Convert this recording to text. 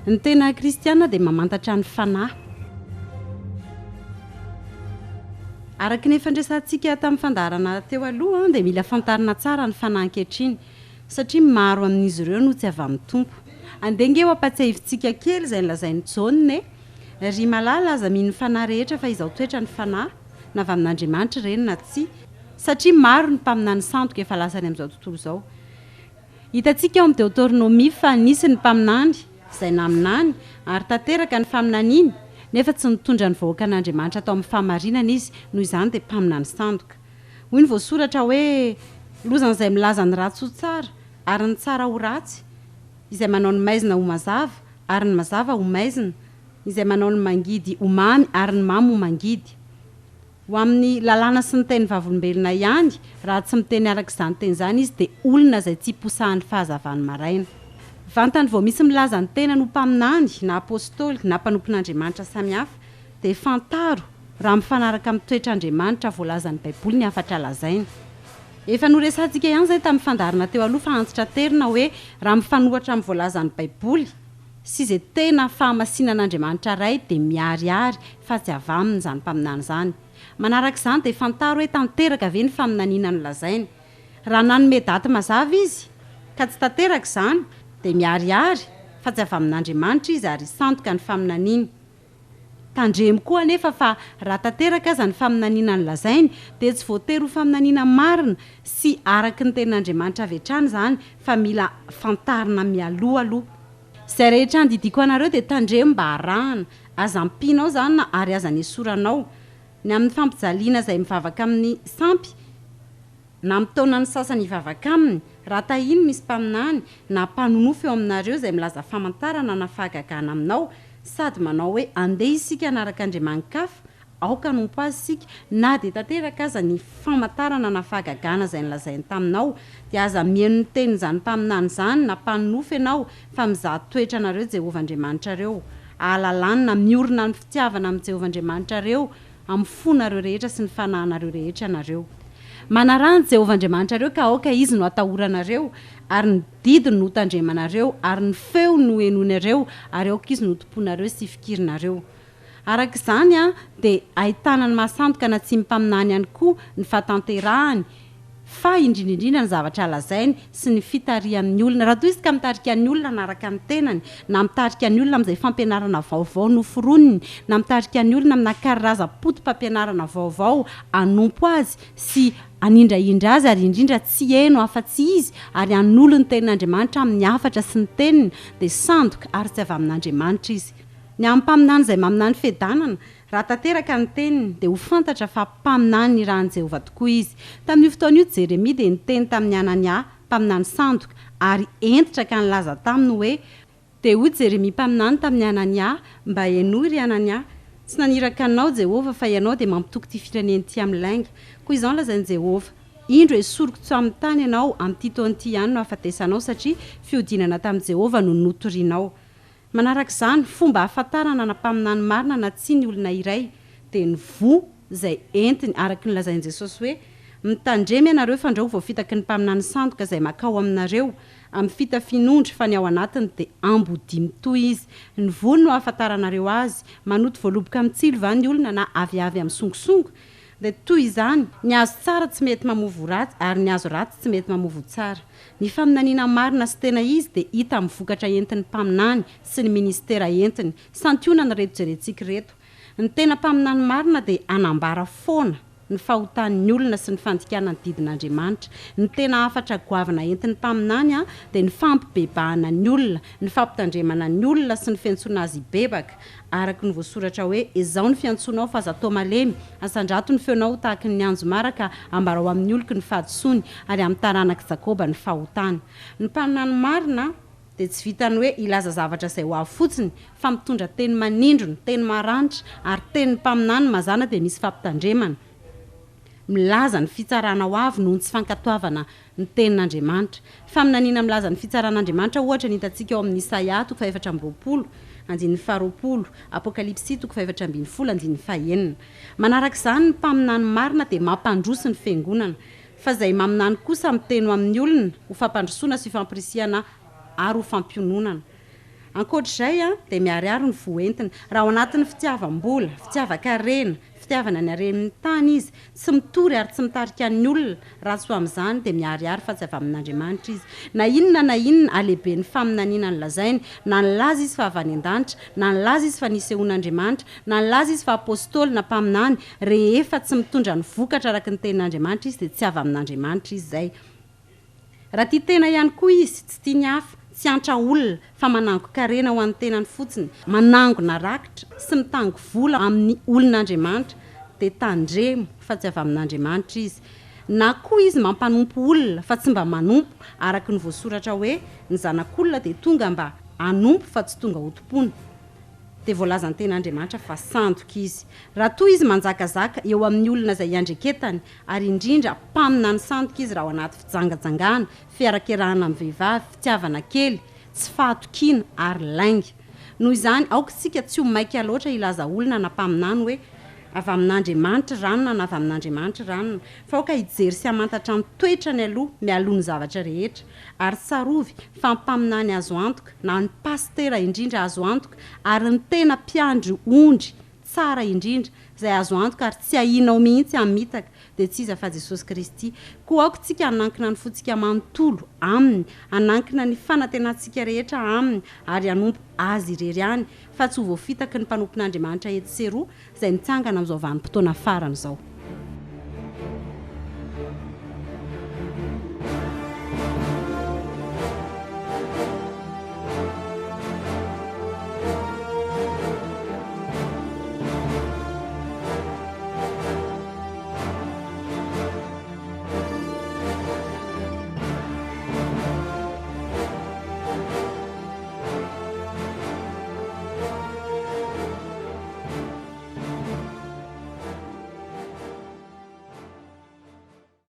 Ny tena kristiana dia mamantatra ny fanahy. Araka ny efa niresahantsika tamin'ny fandaharana teo aloha dia mila fantarina tsara ny fanahy ankehitriny satria maro amin'izy ireo no tsy avy amin'ny Tompo. Andeha ange ho ampatsiahivintsika kely izay nolazain'i Jaona e! Ry malala aza mino ny fanahy rehetra fa izao toetra ny fanahy, na avy amin'Andriamanitra ireny na tsia, satria maro ny mpaminany sandoka efa lasa any amin'izao tontolo izao. Hitantsika ao amin'ny Deoteronomia fa nisy ny mpaminany izay naminany, ary tanteraka ny faminaniany, nefa tsy nitondra ny vahoakan'Andriamanitra tao amin'ny fahamarinana izy, noho izany dia mpaminany sandoka. Hoy ny voasoratra hoe, Lozan'izay milaza ny ratsy ho tsara, ary ny tsara ho ratsy, izay manao ny maizina ho mazava, ary ny mazava ho maizina, izay manao ny mangidy ho mamy, ary ny mamy ho mangidy. Ho amin'ny lalàna sy ny teny vavolombelona ihany, raha tsy miteny araka izany teny izany izy dia olona izay tsy posahan'ny fahazavan'ny maraina. Vantany vao misy milaza ny tenany ho mpaminany na apostoly na mpanompon'Andriamanitra samihafa dia fantaro raha mifanaraka amin'ny toetr'Andriamanitra voalazan'ny Baiboly ny hafatra lazainy. Efa noresahantsika ihany izay tamin'ny fandaharana teo aloha fa antitraterina hoe raha mifanohatra amin'ny voalazan'ny Baiboly, sy izay tena fahamasinan'Andriamanitra Ray dia miharihary fa tsy avy aminy izany mpaminany izany. Manaraka izany dia fantaro hoe tanteraka ve ny faminaniana nolazainy. Raha nanome daty mazava izy ka tsy tanteraka izany dia miharihary fa tsy avy amin'Andriamanitra izy ary sandoka ny faminaniany. Tandremo koa anefa fa raha tanteraka aza ny faminaniana nolazainy dia tsy voatery ho faminaniana marina sy araka ny tenin'Andriamanitra avy hatrany izany fa mila fantarina mialoha aloha. Izay rehetra andidiako anareo dia tandremo mba harahana, aza ampianao izany na ary aza nesoranao. Ny amin'ny fampijaliana izay mivavaka amin'ny sampy, na mitaona ny sasany hivavaka aminy, raha tahiny misy mpaminany na mpanonofy eo aminareo izay milaza famantarana na fahagagana aminao, sady manao hoe, Andeha isika hanaraka andriamani-kafa, aoka hanompo azy isika, na dia tanteraka aza ny famantarana na fahagagana izay nolazainy taminao, dia aza mihaino ny tenin'izany mpaminany izany na mpanonofy ianao, fa mizaha toetra anareo Jehovah Andriamanitrareo, ahalalany na miorina amin'ny fitiavana amin'i Jehovah Andriamanitrareo amin'ny fonareo rehetra sy ny fanahinareo rehetra ianareo. Manaraha an'i Jehovah Andriamanitrareo ka aoka Izy no hatahoranareo, ary ny didiny no hotandremanareo, ary ny feony no henoinareo, ary aoka Izy no hotompoinareo sy hifikirinareo. Araka izany dia ahitana ny maha sandoka na tsy mpaminany ihany koa ny fahatanterahany fa indrindra indrindra ny zavatra lazainy sy ny fitarihany ny olona. Raha toa izy ka mitarika ny olona hanaraka ny tenany, na mitarika ny olona amin'izay fampianarana vaovao noforoniny, na mitarika ny olona amina karazam-potopampianarana vaovao hanompo azy sy hanindrahindra azy ary indrindra tsy heno afa-tsy izy ary hanolo ny tenin'Andriamanitra amin'ny hafatra sy ny teniny, dia sandoka ary tsy avy amin'Andriamanitra izy. Ny amin'ny mpaminany izay maminany fiadanana, Raha tanteraka ny teniny, dia ho fantatra fa mpaminany nirahin'i Jehovah tokoa izy. Tamin'io fotoana io, Jeremia dia niteny tamin'i Hanania, mpaminany sandoka, ary hentitra ka nilaza taminy hoe, Dia hoy Jeremia mpaminany tamin'i Hanania, Mba henoy, ry Hanania, Tsy naniraka anao Jehovah, fa ianao dia mampitoky ity firenena ity amin'ny lainga. Koa izao no lazain'i Jehovah, Indro, esoriko tsy amin'ny tany ianao, amin'ity taona ity ihany no hahafatesanao, satria fihodinana tamin'i Jehovah no notorinao. Manaraka izany, fomba ahafantarana na mpaminany marina na tsia ny olona iray, dia ny voa izay entiny, araka ny lazain'i Jesosy hoe, Mitandrema ianareo fandrao voafitaky ny mpaminany sandoka izay makao aminareo amin'ny fitafian'ondry fa ny ao anatiny dia ambodia mitohy izy. Ny voany no ahafantaranareo azy. Manoto voaloboka amin'ny tsilo va ny olona na aviavy amin'ny songosongo? Dia toy izany, ny hazo tsara tsy mety mamoa voa ratsy ary ny hazo ratsy tsy mety mamoa voa tsara. Ny faminaniana marina sy tena izy dia hita amin'ny vokatra entin'ny mpaminany sy ny ministera entiny. Santionany ireto jerentsika ireto. Ny tena mpaminany marina dia hanambara foana ny fahotan'ny olona sy ny fandikana ny didin'Andriamanitra. Ny tena hafatra goavana entin'ny mpaminany dia ny fampibebahana ny olona, ny fampitandremana ny olona sy ny fiantsoana azy hibebaka. Araka ny voasoratra hoe, Ezao ny fiantsoanao fa aza atao malemy, asandrato ny feonao ho tahaky ny anjomara ka ambarao amin'ny oloko ny fahadisoany, ary amin'ny taranak'i Jakoba ny fahotany. Ny mpaminany marina dia tsy vitan'ny hoe hilaza zavatra izay ho avy fotsiny, fa mitondra teny manindrona, teny maranitra, ary tenin'ny mpaminany mazàna dia misy fampitandremana, milaza ny fitsarana ho avy noho ny tsy fankatoavana ny Tenin'Andriamanitra. Faminaniana milaza ny fitsaran'Andriamanitra, ohatra, ny hitantsika ao amin'ny Isaia toko fahefatra amby 20, andininy faharoapolo, Apokalypsy toko faha-14, andininy fahenina. Manaraka izany, ny mpaminany marina dia mampandroso ny fiangonana, fa izay maminany kosa miteny ho amin'ny olona ho fampandrosoana sy fampirisihana ary ho fampiononana. Ankoatra izay dia miharihary ny voa entiny. Raha ao anatin'ny fitiavam-bola, fitiavan-karena, fitiavana ny haren'ny tany izy, tsy mitory ary tsy mitarika ny olona, raha tsy ho amin'izany dia miharihary fa tsy avy amin'Andriamanitra izy. Na inona na inona halehiben'ny faminaniana nolazainy, na nilaza izy fa avy any an-danitra, na nilaza izy fa nisehoan'Andriamanitra, na nilaza izy fa apostoly na mpaminany, rehefa tsy mitondra ny vokatra araka ny tenin'Andriamanitra izy dia tsy avy amin'Andriamanitra izy izay. Raha tia tena ihany koa izy, tsy tia ny hafa, tsy antra olona, fa manangon-karena ho an'ny tenany fotsiny, manangona rakitra sy mitango vola amin'ny olon'Andriamanitra, dia tandremo fa tsy avy amin'Andriamanitra izy. Na koa izy mampanompo olona fa tsy mba manompo, araka ny voasoratra hoe, Ny Zanak'olona dia tonga mba hanompo fa tsy tonga hotompoina. Dia voalazan'ny Tenin'Andriamanitra fa sandoka izy. Raha toa izy manjakazaka eo amin'ny olona izay iandreketany, ary indrindra mpaminany sandoka izy raha ao anaty fijangajangana, fiarakerahana amin'ny vehivavy, fitiavana kely, tsy fahatokiana ary lainga. Noho izany, aoka isika tsy ho maika loatra hilaza olona na mpaminany hoe, Avy amin'Andriamanitra ranona na avy amin'Andriamanitra ranona, fa aoka hijery sy hamantatra ny toetrany aloha mialoha ny zavatra rehetra. Ary tsarovy fa ny mpaminany azo antoka, na ny pasitera indrindra azo antoka, ary ny tena mpiandry ondry tsara indrindra, izay azo antoka ary tsy ahianao mihitsy hamitaka, dia tsy iza fa Jesosy Kristy. Koa aoka tsika hanankina ny fontsika manontolo Aminy, hanankina ny fanantenantsika rehetra Aminy, ary hanompo Azy irery ihany, fa tsy ho voafitaky ny mpanompon'Andriamanitra etsy sy eroa, izay mitsangana amin'izao vanim-potoana farany izao.